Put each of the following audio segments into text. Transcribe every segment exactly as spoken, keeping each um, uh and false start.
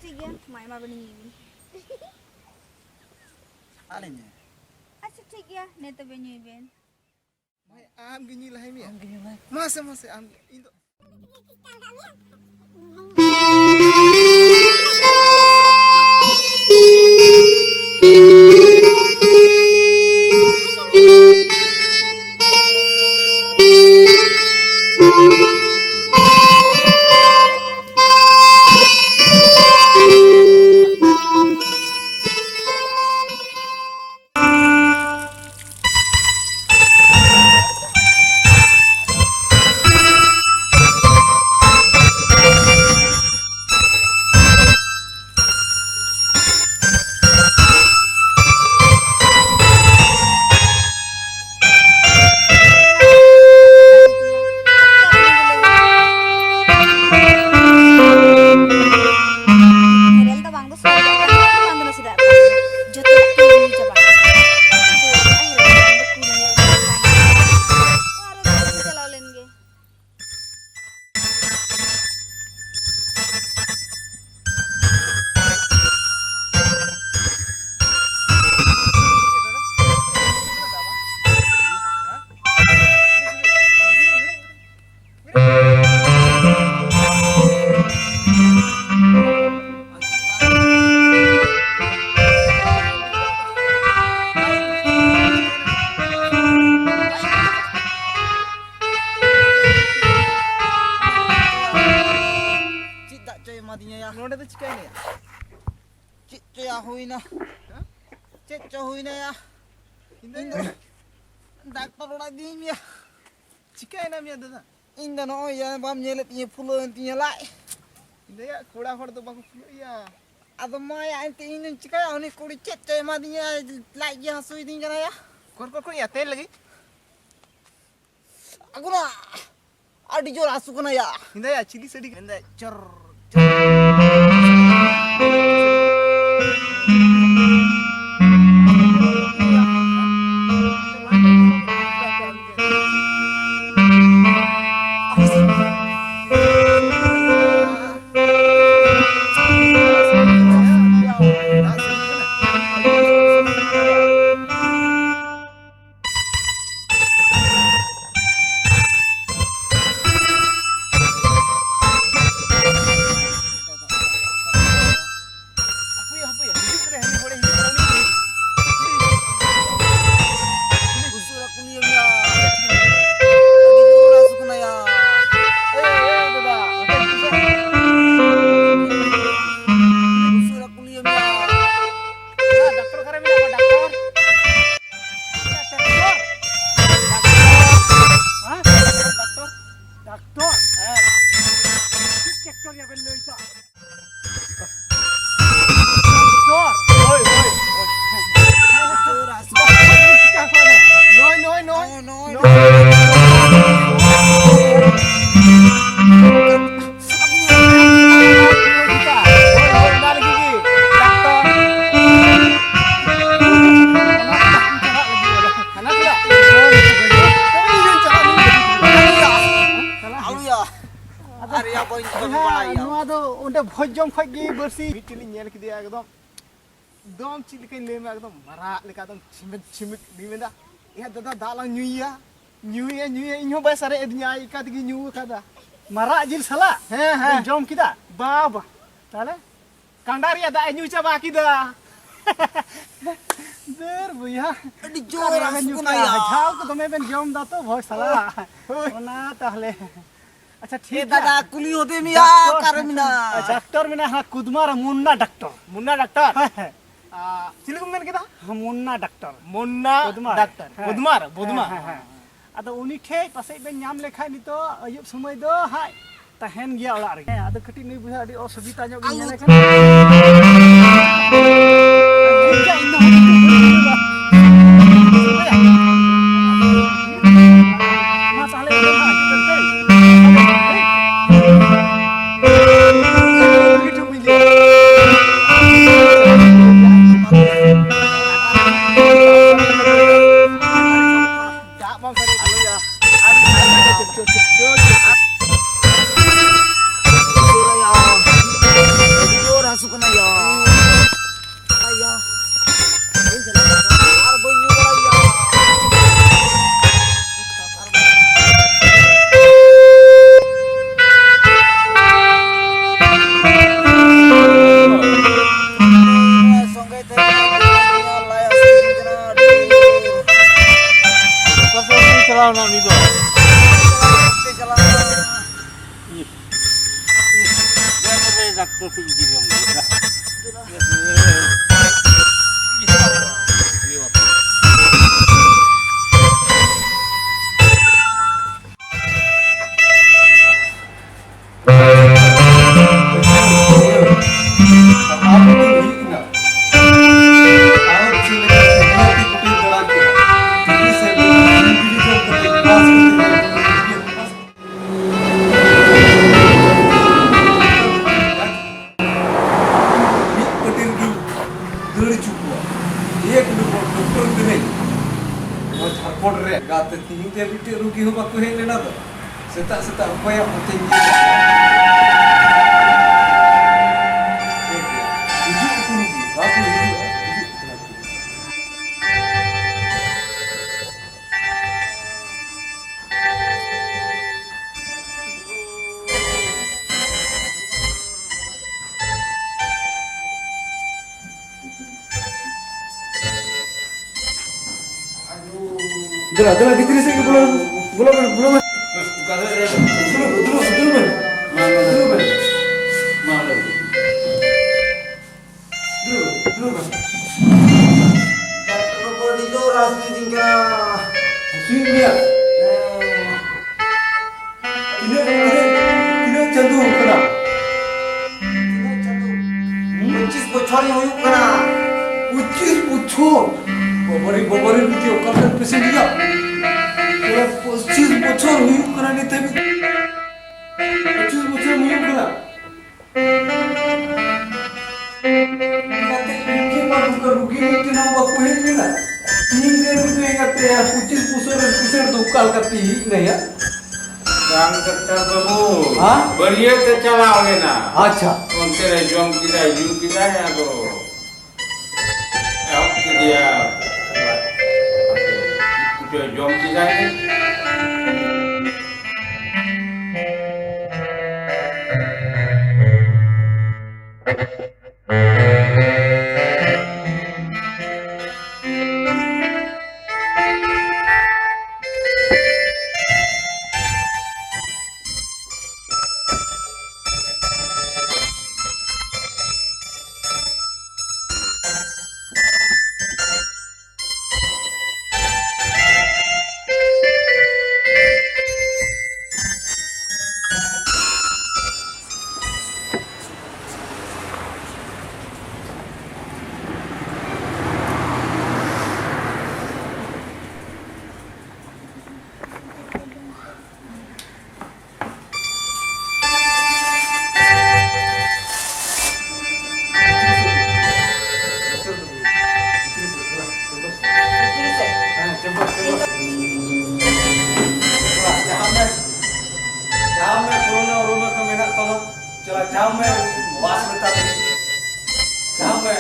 ᱴᱷᱤᱠ ᱜᱮᱭᱟ, ᱢᱟ ᱮᱢᱟ ᱵᱮᱱ, ᱧᱩᱭ ᱵᱮᱱ᱾ ᱟᱹᱞᱤᱧ? ᱟᱪᱪᱷᱟ, ᱴᱷᱤᱠ ᱜᱮᱭᱟ, ᱱᱮ ᱛᱚᱵᱮ ᱧᱩᱭ ᱵᱮᱱ᱾ ᱢᱟᱹᱭ, ᱟᱢ ᱜᱮ ᱧᱩᱭ ᱞᱟᱦᱟᱭ ᱢᱮ᱾ ᱟᱢ ᱜᱮ ᱧᱩᱭ ᱢᱮ᱾ ᱢᱟᱥᱮ, ᱢᱟᱥᱮ, ᱟᱢ ᱜᱮ, ᱤᱧ ᱫᱚ ᱵᱮᱨᱮᱞ ᱫᱚ ᱵᱟᱝ ᱫᱚ ᱥᱚ ᱫᱟᱜ ᱠᱟᱱᱟ, ᱵᱟᱝ ᱫᱚ ᱱᱟᱥᱮ ᱫᱟᱜ ᱠᱟᱱᱟ᱾ ᱡᱚᱛᱚ ᱫᱟᱜ ᱠᱤᱱ ᱧᱩ ᱪᱟᱵᱟ ᱠᱮᱫᱟ᱾ ᱟᱨ ᱫᱚ ᱠᱩᱲᱤ ᱧᱮᱞ ᱠᱟᱱᱟ᱾ ᱟᱨ ᱫᱚ ᱪᱟᱞᱟᱣ ᱞᱮᱱ ᱜᱮ᱾ ᱪᱮᱫ ᱫᱟᱜ ᱪᱚᱭ ᱮᱢᱟᱫᱤᱧᱟ ᱭᱟ? ᱱᱚᱰᱮ ᱫᱚ ᱪᱤᱠᱟᱹᱭᱮᱱᱟ ᱭᱟ? ᱪᱮᱫ ᱪᱚ ᱭᱟ ᱦᱩᱭᱱᱟ? ᱦᱮᱸ? ᱪᱮᱫ ᱪᱚ ᱦᱩᱭᱱᱟ ᱭᱟ? ᱤᱧ ᱫᱚ ᱤᱧ ᱫᱚ ᱰᱟᱠᱛᱟᱨ ᱚᱲᱟᱜ ᱤᱫᱤᱭᱤᱧ ᱭᱟ᱾ ᱪᱤᱠᱟᱹᱭᱮᱱᱟ ᱢᱮᱭᱟ ᱫᱟᱫᱟ? ᱤᱧ ᱫᱚ ᱱᱚᱜᱼᱚᱭ ᱭᱟ, ᱵᱟᱢ ᱧᱮᱞᱮᱫ ᱛᱤᱧᱟᱹ, ᱯᱷᱩᱞᱟᱹᱣᱮᱱ ᱛᱤᱧᱟᱹ ᱞᱟᱡ᱾ ᱤᱧ ᱫᱚ ᱭᱟ, ᱠᱚᱲᱟ ᱦᱚᱲ ᱫᱚ ᱵᱟᱠᱚ ᱯᱷᱩᱞᱟᱹᱜ ᱭᱟ᱾ ᱟᱫᱚ ᱢᱟ ᱭᱟ, ᱮᱱᱛᱮ ᱤᱧ ᱫᱚᱧ ᱪᱤᱠᱟᱹᱭᱟ? ᱩᱱᱤ ᱠᱩᱲᱤ ᱪᱮᱫ ᱪᱚᱭ ᱮᱢᱟᱫᱤᱧᱟ, ᱞᱟᱡ ᱜᱮ ᱦᱟᱹᱥᱩᱭᱤᱫᱤᱧ ᱠᱟᱱᱟ ᱭᱟ᱾ ᱠᱚᱨ, ᱠᱚᱨ, ᱠᱚᱨ ᱭᱟ, ᱛᱮᱞ ᱞᱟᱹᱜᱤᱫ᱾ ᱟᱹᱜᱩᱱᱟ, ᱟᱹᱰᱤ ᱡᱳᱨ ᱦᱟᱹᱥᱩ ᱠᱟᱱᱟ ᱭᱟ᱾ ᱤᱧ ᱫᱚ ᱭᱟ, ᱪᱤᱞᱤ ᱥᱟᱹᱰᱤ ᱢᱮᱱᱫᱟ, ᱪᱚᱨ, ᱪᱚᱨ᱾ ᱵᱚᱭᱦᱟ, ᱱᱚᱣᱟ ᱫᱚ ᱚᱸᱰᱮ ᱵᱷᱚᱡᱽ ᱡᱚᱢ ᱠᱷᱚᱡ ᱜᱮ ᱵᱟᱹᱲᱥᱤ᱾ ᱢᱤᱫᱴᱮᱱ ᱞᱤᱧ ᱧᱮᱞ ᱠᱮᱫᱮᱭᱟ, ᱮᱠᱫᱚᱢ, ᱮᱠᱫᱚᱢ ᱪᱮᱫ ᱞᱮᱠᱟᱧ ᱞᱟᱹᱭ ᱟᱢᱟ, ᱮᱠᱫᱚᱢ ᱢᱟᱨᱟᱜ ᱞᱮᱠᱟ ᱮᱠᱫᱚᱢ ᱪᱷᱤᱢᱤᱠ ᱪᱷᱤᱢᱤᱠ᱾ ᱩᱱᱤ ᱢᱮᱱᱫᱟ, "ᱮᱭᱟ ᱫᱟᱫᱟ, ᱫᱟᱜ ᱞᱟᱝ ᱧᱩᱭᱟ, ᱧᱩᱭᱟ, ᱧᱩᱭᱟ", ᱤᱧ ᱦᱚᱸ ᱵᱟᱭ ᱥᱟᱨᱮᱡ ᱟᱫᱤᱧᱟ, ᱤᱱᱠᱟ ᱛᱮᱜᱮ ᱧᱩ ᱟᱠᱟᱫᱟ᱾ ᱢᱟᱨᱟᱜ ᱡᱤᱞ ᱥᱟᱞᱟᱜ? ᱦᱮᱸ, ᱦᱮᱸ᱾ ᱵᱮᱱ ᱡᱚᱢ ᱠᱮᱫᱟ? ᱵᱟ, ᱵᱟ᱾ ᱛᱟᱦᱞᱮ? ᱠᱟᱸᱰᱟ ᱨᱮᱭᱟᱜ ᱫᱟᱜ ᱮ ᱧᱩ ᱪᱟᱵᱟ ᱠᱮᱫᱟ᱾ ᱫᱟᱹᱨ ᱵᱚᱭᱦᱟ᱾ ᱟᱹᱰᱤ ᱡᱳᱨ ᱚᱠᱟᱨᱮ ᱵᱮᱱ ᱦᱟᱹᱥᱩ ᱧᱩ ᱠᱟᱱᱟ ᱠᱮᱫᱟ? ᱭᱟ᱾ ᱡᱷᱟᱞ ᱠᱚ ᱫᱚᱢᱮ ᱵᱮᱱ ᱡᱚᱢ ᱫᱟ ᱛᱚ, ᱵᱷᱚᱡᱽ ᱥᱟᱞᱟᱜ᱾ ᱦᱳᱭ᱾ ᱚᱱᱟ ᱛᱟᱦᱞᱮ᱾ ᱟᱪᱪᱷᱟ, ᱴᱷᱤᱠ ᱮ ᱜᱮᱭᱟ᱾ ᱫᱟᱫᱟ, ᱠᱩᱞᱤ ᱦᱚᱫᱮ ᱢᱮᱭᱟ, ᱰᱟᱠᱛᱚᱨ, ᱚᱠᱟᱨᱮ ᱢᱮᱱᱟᱜᱼᱟ? ᱰᱟᱠᱛᱚᱨ ᱢᱮᱱᱟᱭᱟ, ᱦᱟᱸ, ᱠᱩᱫᱢᱟ ᱨᱮ, ᱢᱩᱱᱱᱟ ᱰᱟᱠᱛᱚᱨ᱾ ᱢᱩᱱᱱᱟ ᱰᱟᱠᱛᱚᱨ? ᱦᱮᱸ, ᱦᱮᱸ᱾ ᱟ, ᱪᱤᱞᱤ ᱠᱚ ᱢᱮᱱ ᱠᱮᱫᱟ? ᱦᱮᱸ, ᱢᱩᱱᱱᱟ ᱰᱟᱠᱛᱚᱨ᱾ ᱢᱩᱱᱱᱟ ᱠᱩᱫᱢᱟ ᱨᱮ᱾ ᱰᱟᱠᱛᱚᱨ᱾ ᱦᱮᱸ᱾ ᱠᱩᱫᱢᱟ ᱨᱮ, ᱠᱩᱫᱢᱟ᱾ ᱦᱮᱸ, ᱦᱮᱸ, ᱦᱮᱸ᱾ ᱟᱫᱚ ᱩᱱᱤ ᱴᱷᱮᱡ ᱯᱟᱥᱮᱡ ᱵᱮᱱ ᱧᱟᱢ ᱞᱮᱠᱷᱟᱡ ᱱᱤᱛᱚᱜ ᱟᱹᱭᱩᱵ ᱥᱚᱢᱚᱭ ᱫᱚ ᱦᱟᱸᱜ ᱛᱟᱦᱮᱱ ᱜᱮᱭᱟ ᱚᱲᱟᱜ ᱨᱮᱜᱮ᱾ ᱦᱮᱸ, ᱟᱫᱚ ᱠᱟᱹᱴᱤᱡ ᱱᱩᱭ ᱵᱚᱭᱦᱟ ᱟᱹᱰᱤ ᱚᱥᱩᱵᱤᱫᱟ ᱧᱚᱜ ᱜᱮ ᱧᱮᱞᱮ ᱠᱟᱱᱟ᱾ ᱴᱷᱤᱠ ᱜᱮᱭᱟ, ᱤᱧ ᱫᱚ ᱦᱟᱸᱜ ᱢᱟ ᱛᱟᱦᱞᱮ ᱤᱧ ᱫᱚ ᱦᱟᱸᱜ ᱦᱤᱡᱩᱜ ᱠᱟᱱ ᱛᱮ᱾ ᱫᱟᱜ ᱵᱟᱝ ᱯᱮᱨᱮᱡ ᱟᱞᱚᱭᱟ᱾ ᱟᱨ ᱪᱩᱯ, ᱪᱩᱯ, ᱪᱩᱯ, ᱪᱩᱯ, ᱪᱩᱯ᱾ ᱟᱹᱰᱤ ᱡᱳᱨ ᱦᱟᱹᱥᱩ ᱠᱟᱱᱟ ᱭᱟ᱾ ᱟᱭᱟ᱾ ᱟᱨ ᱵᱟᱹᱧ ᱧᱩ ᱵᱟᱲᱟᱭᱟ᱾ ᱥᱚᱸᱜᱮ ᱛᱮ ᱞᱟᱭ ᱦᱟᱹᱥᱩ ᱠᱟᱱᱟ ᱟᱹᱰᱤ ᱡᱳᱨ᱾ ᱚᱠᱟ ᱥᱮᱫ ᱵᱤᱱ ᱪᱟᱞᱟᱣ ᱮᱱᱟ ᱩᱱᱤ ᱫᱚ? ᱰᱟᱠᱛᱚᱨ ᱴᱷᱮᱱ ᱤᱫᱤ ᱞᱮᱢ᱾ ᱢᱤᱫ ᱯᱟᱹᱴᱤ ᱨᱮᱜᱤᱧ ᱫᱟᱹᱲ ᱦᱚᱪᱚ ᱠᱚᱣᱟ᱾ ᱤᱭᱟᱹ ᱠᱚᱫᱚ ᱰᱚᱠᱴᱚᱨ ᱠᱟᱹᱱᱟᱹᱧ ᱱᱚᱣᱟ ᱡᱷᱟᱲᱠᱷᱚᱸᱰ ᱨᱮ᱾ ᱜᱟᱛᱮ ᱛᱤᱦᱤᱧ ᱛᱮ ᱢᱤᱫᱴᱮᱡ ᱨᱩᱜᱤ ᱦᱚᱸ ᱵᱟᱠᱚ ᱦᱮᱡ ᱞᱮᱱᱟ ᱫᱚ᱾ ᱥᱮᱛᱟᱜ ᱥᱮᱛᱟᱜ ᱚᱠᱚᱭᱟᱜ ᱢᱚᱛᱮᱧ ᱧᱮᱞ ᱫᱮᱞᱟ, ᱫᱮᱞᱟ, ᱵᱷᱤᱛᱨᱤ ᱥᱮᱫ ᱜᱮ ᱵᱚᱞᱚ, ᱵᱚᱞᱚ ᱵᱮᱱ, ᱵᱚᱞᱚ ᱵᱮᱱ᱾ ᱫᱩᱲᱩᱵ ᱵᱮᱱ, ᱫᱩᱲᱩᱵ ᱵᱮᱱ, ᱫᱩᱲᱩᱵ ᱵᱮᱱ᱾ ᱢᱟ ᱞᱟᱹᱭ ᱵᱮᱱ᱾ ᱢᱟ ᱞᱟᱹᱭ ᱵᱮᱱ᱾ ᱫᱩᱲᱩᱵ ᱵᱮᱱ, ᱫᱩᱲᱩᱵ ᱵᱮᱱ᱾ ᱰᱟᱠᱛᱟᱨ ᱵᱟᱹᱵᱩ, ᱟᱹᱰᱤ ᱡᱳᱨ ᱦᱟᱹᱥᱩᱭᱤᱫᱤᱧ ᱠᱟᱱᱟ᱾ ᱦᱟᱹᱥᱩᱭᱮᱫ ᱢᱮᱭᱟ? ᱦᱮᱸ᱾ ᱛᱤᱱᱟᱹᱜ, ᱛᱤᱱᱟᱹᱜ, ᱛᱤᱱᱟᱹᱜ ᱪᱟᱸᱫᱳ ᱦᱩᱭᱩᱜ ᱠᱟᱱᱟ? ᱛᱤᱱᱟᱹᱜ ᱪᱟᱸᱫᱳ? ᱦᱩᱸ? ᱯᱚᱸᱪᱤᱥ ᱵᱚᱪᱷᱚᱨ ᱤᱧ ᱦᱩᱭᱩᱜ ᱠᱟᱱᱟ᱾ ᱯᱚᱸᱪᱤᱥ ᱵᱚᱪᱷᱚᱨ? ᱵᱟᱵᱟᱨᱮ, ᱵᱟᱵᱟᱨᱮ, ᱱᱤᱛ ᱚᱠᱟ ᱞᱮᱠᱟᱱ patient ᱭᱟ? ᱯᱚᱸᱪᱤᱥ ᱵᱚᱪᱷᱚᱨ ᱦᱩᱭᱩᱜ ᱠᱟᱱᱟ ᱱᱤᱛ ᱦᱟᱹᱵᱤᱡ᱾ ᱯᱚᱸᱪᱤᱥ ᱵᱚᱪᱷᱚᱨ ᱦᱩᱭᱩᱜ ᱠᱟᱱᱟ᱾ ᱮᱸᱜᱟᱛᱮ, ᱤᱧ ᱢᱟ ᱱᱚᱝᱠᱟ ᱨᱩᱜᱤ ᱢᱤᱫᱴᱮᱱ ᱦᱚᱸ ᱵᱟᱠᱚ ᱦᱮᱡ ᱞᱮᱱᱟ᱾ ᱤᱧ ᱨᱮᱱ ᱨᱩᱜᱤ ᱮᱸᱜᱟᱛᱮ ᱟᱨ ᱯᱚᱸᱪᱤᱥ ᱵᱚᱪᱷᱚᱨ ᱨᱮᱱ patient ᱫᱚ ᱚᱠᱟ ᱞᱮᱠᱟᱛᱮ ᱦᱮᱡ ᱮᱱᱟᱭᱟ? ᱵᱟᱝ ᱰᱟᱠᱛᱟᱨ ᱵᱟᱹᱵᱩ, ᱦᱮᱸ? ᱵᱟᱹᱨᱭᱟᱹᱛ ᱮ ᱪᱟᱞᱟᱣ ᱞᱮᱱᱟ᱾ ᱟᱪᱪᱷᱟ᱾ ᱚᱱᱛᱮ ᱨᱮ ᱡᱚᱢ ᱠᱮᱫᱟᱭ, ᱧᱩ ᱠᱮᱫᱟᱭ, ᱟᱫᱚ ᱮᱦᱚᱵ ᱠᱮᱫᱮᱭᱟ᱾ ᱪᱮᱫ ᱠᱚᱪᱚ ᱡᱚᱢ ᱠᱮᱫᱟᱭ᱾ ᱡᱟᱦᱟᱸ ᱢᱮ, ᱯᱩᱨᱳᱱᱳ ᱨᱩᱢ ᱨᱮ ᱢᱮᱱᱟᱜ ᱛᱟᱢᱟ, ᱪᱟᱞᱟᱜ ᱡᱟᱦᱟᱸ ᱢᱮ, ᱣᱟᱥ ᱢᱮᱛᱟ ᱢᱮ, ᱡᱟᱦᱟᱸ ᱢᱮ᱾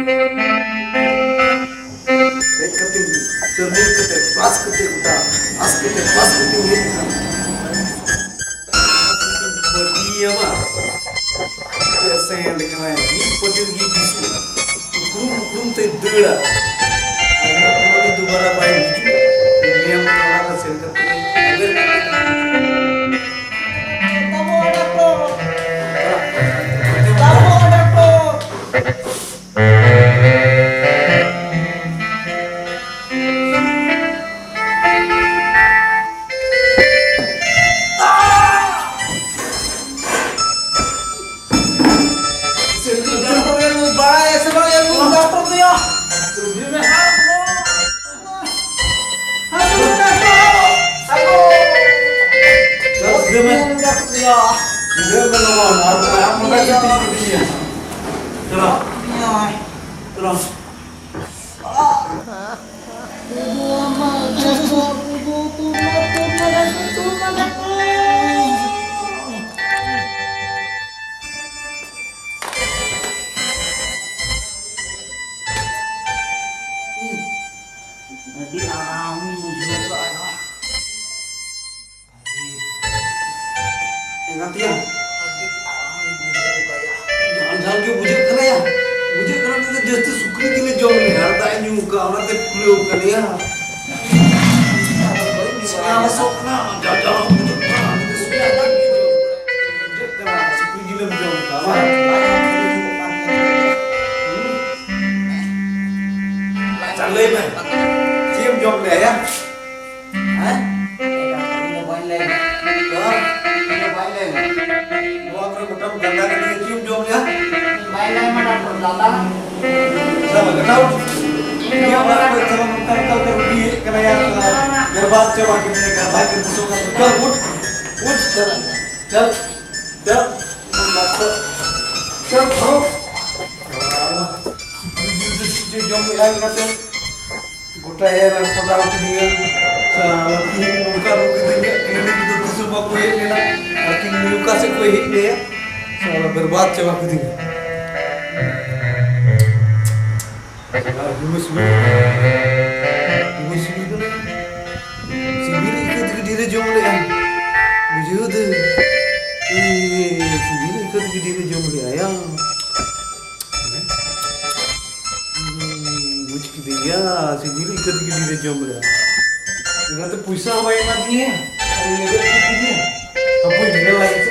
ᱦᱮᱡ ᱠᱟᱛᱮ ᱛᱟᱹᱢᱤᱞ ᱠᱟᱛᱮ ᱯᱟᱥ ᱠᱟᱛᱮ ᱜᱚᱴᱟ ᱯᱟᱥ ᱠᱟᱛᱮ ᱯᱟᱥ ᱠᱟᱛᱮ ᱦᱮᱡ ᱟᱠᱟᱱᱟ᱾ ᱯᱟᱹᱴᱤᱭᱟᱹ ᱢᱟ ᱥᱮᱱ ᱠᱟᱱᱟᱭ ᱢᱤᱫ ᱯᱟᱹᱴᱤ ᱨᱮᱜᱮ ᱵᱤᱥᱩ ᱩᱠᱷᱲᱩᱢ ᱩᱠᱷᱲᱩᱢ ᱛᱮ ᱫᱟᱹᱲᱟ᱾ ᱟᱨ ᱩᱱᱤ ᱫᱩᱵᱟᱨᱟ ᱵᱟᱭ ᱦᱤᱡᱩᱜ᱾ ᱱᱤᱭᱟᱹ ᱚᱲᱟᱜ ᱨᱮ ᱥᱮᱱ ᱠᱟᱛᱮ ᱟᱵᱮᱱ ᱛᱟᱵᱚ ᱰᱟᱠᱛᱚᱨ! ᱛᱟᱵᱚ ᱰᱟᱠᱛᱚᱨ! ᱵᱟᱲᱟᱭᱟ ᱥᱮ ᱵᱟᱝ ᱮ ᱰᱟᱠᱛᱚᱨ ᱫᱚᱭᱟ? ᱦᱮᱞᱳ! ᱪᱟᱞᱟᱜ ᱜᱤᱫᱽᱨᱟᱹ ᱢᱮ᱾ ᱜᱤᱫᱽᱨᱟᱹ ᱢᱮ ᱞᱚᱜᱚᱱ, ᱟᱨ ᱟᱢ ᱱᱚᱰᱮ ᱜᱮ ᱛᱤᱸᱜᱩ ᱠᱮᱴᱮᱡ ᱢᱮ᱾ ᱪᱟᱞᱟᱜ᱾ ᱪᱟᱞᱟᱜ᱾ ᱟᱹᱰᱤ ᱟᱨᱟᱢᱤᱧ ᱵᱩᱡᱷᱟᱹᱣ ᱠᱟᱜᱼᱟ᱾ ᱮᱸᱜᱟᱛ ᱭᱟ, ᱟᱹᱰᱤ ᱟᱨᱟᱢᱤᱧ ᱵᱩᱡᱷᱟᱹᱣ ᱠᱟᱜᱼᱟ᱾ ᱡᱷᱟᱞ ᱡᱷᱟᱞ ᱜᱮ ᱵᱩᱡᱷᱟᱹᱜ ᱠᱟᱱᱟ ᱭᱟ᱾ ᱵᱩᱡᱷᱟᱹᱜ ᱠᱟᱱᱟ ᱱᱤᱛ ᱫᱚ ᱡᱟᱹᱥᱛᱤ ᱥᱩᱠᱨᱤ ᱡᱤᱞ ᱡᱚᱢ ᱞᱮ ᱟᱨ ᱫᱟᱜ ᱤᱧ ᱧᱩ ᱠᱟᱜᱼᱟ, ᱚᱱᱟᱛᱮ ᱯᱷᱩᱞᱟᱹᱣ ᱠᱟᱱᱟ ᱭᱟ᱾ ᱥᱟᱱᱟ ᱞᱚᱥᱚᱜ ᱠᱟᱱᱟ, ᱡᱷᱟᱞ ᱡᱷᱟᱞ ᱦᱚᱸ ᱵᱩᱡᱷᱟᱹᱜ ᱠᱟᱱᱟ᱾ ᱵᱩᱡᱷᱟᱹᱜ ᱠᱟᱱᱟ, ᱥᱩᱠᱨᱤ ᱡᱤᱞᱮᱢ ᱡᱚᱢ ᱠᱟᱜᱼᱟ ᱵᱟᱝ? ᱟᱪᱪᱷᱟ, ᱞᱟᱹᱭ ᱢᱮ, ᱪᱮᱫ ᱮᱢ ᱡᱚᱢ ᱞᱮᱜᱼᱟ ᱭᱟ? ᱦᱮᱸ? ᱤᱧ ᱫᱚ ᱵᱟᱹᱧ ᱞᱟᱹᱭ ᱢᱮ᱾ ᱦᱮᱸ? ᱤᱧ ᱫᱚ ᱵᱟᱹᱧ ᱞᱟᱹᱭ ᱢᱮ᱾ ᱱᱚᱣᱟ ᱠᱚᱨᱮ ᱜᱚᱴᱟᱢ ᱜᱟᱱᱰᱟ ᱠᱟᱱᱟ, ᱪᱮᱫ ᱮᱢ ᱡᱚᱢ ᱞᱮᱜᱼᱟ? ᱵᱟᱹᱧ ᱞᱟᱹᱭ ᱢᱮ, ᱰᱟᱠᱛᱚᱨ ᱫᱟᱫᱟ᱾ ᱪᱟᱞᱟᱜ ᱢᱮ, ᱜᱟᱰᱟᱣ᱾ ᱤᱧ ᱫᱚ ᱤᱧᱟᱹᱜ ᱚᱲᱟᱜ ᱠᱷᱚᱱ ᱪᱟᱞᱟᱣ ᱱᱚᱝᱠᱟ ᱱᱚᱝᱠᱟ ᱛᱮ ᱨᱩᱜᱤ ᱦᱮᱡ ᱠᱟᱱᱟ ᱭᱟ, ᱵᱮᱨᱵᱟᱫ ᱪᱟᱵᱟ ᱠᱮᱫᱮᱭᱟ, ᱜᱟᱰᱟ ᱜᱮ ᱫᱤᱥᱚᱢ ᱠᱟᱱ ᱛᱟᱠᱚᱣᱟ᱾ ᱩᱴ, ᱩᱴ, ᱪᱟᱞᱟᱜ ᱢᱮ᱾ ᱪᱟᱞ, ᱪᱟᱞ, ᱪᱟᱞ, ᱪᱟᱞ, ᱪᱟᱞ᱾ ᱥᱩᱠᱨᱤ ᱡᱤᱞ ᱫᱚ ᱪᱮᱫ ᱪᱚ ᱡᱚᱢ ᱮᱫᱟ ᱠᱟᱛᱮ ᱜᱚᱴᱟ ᱮᱨ ᱟᱨ ᱯᱷᱚᱴᱟᱣ ᱠᱤᱫᱤᱧᱟ᱾ ᱥᱟᱞᱟ ᱛᱤᱦᱤᱧ ᱱᱚᱝᱠᱟ ᱨᱩᱜᱤ ᱫᱚ ᱤᱧᱟᱹᱜ clinic ᱫᱚ ᱛᱤᱥ ᱦᱚᱸ ᱵᱟᱠᱚ ᱦᱮᱡ ᱞᱮᱱᱟ᱾ ᱟᱨ ᱛᱤᱦᱤᱧ ᱚᱠᱟ ᱥᱮᱫ ᱠᱚ ᱦᱮᱡ ᱞᱮᱭᱟ? ᱥᱟᱞᱟ ᱵᱮᱨᱵᱟᱫ ᱪᱟᱵᱟ ᱠᱤᱫᱤᱧᱟ᱾ ᱟᱨ ᱫᱚᱢᱮ ᱥᱤᱵᱤᱞ, ᱫᱚᱢᱮ ᱥᱤᱵᱤᱞ ᱠᱟᱱᱟ᱾ ᱥᱤᱵᱤᱞ ᱤᱠᱟᱹ ᱛᱮᱜᱮ ᱰᱷᱮᱨᱮ ᱡᱚᱢ ᱞᱮᱜᱼᱟ᱾ ᱵᱩᱡᱷᱟᱹᱣ ᱫᱟᱹᱧ᱾ ᱮ, ᱥᱤᱵᱤᱞ ᱤᱠᱟᱹ ᱛᱮᱜᱮ ᱰᱷᱮᱨᱮ ᱡᱚᱢ ᱞᱮᱜᱼᱟ, ᱭᱟ᱾ ᱦᱩᱸ, ᱵᱩᱡᱽ ᱠᱤᱫᱟᱹᱧ, ᱭᱟ, ᱥᱤᱵᱤᱞ ᱤᱠᱟᱹ ᱛᱮᱜᱮ ᱰᱷᱮᱨᱮ ᱡᱚᱢ ᱞᱮᱜᱼᱟ᱾ ᱚᱱᱟᱛᱮ ᱯᱚᱭᱥᱟ ᱦᱚᱸ ᱵᱟᱭ ᱮᱢᱟ ᱫᱤᱧᱟ᱾ ᱟᱨ ᱞᱮᱵᱮᱫ ᱠᱮᱫ ᱛᱤᱧᱟ᱾ ᱦᱟᱯᱳᱭ, ᱧᱮᱞ ᱞᱟᱜᱮ ᱥᱮ᱾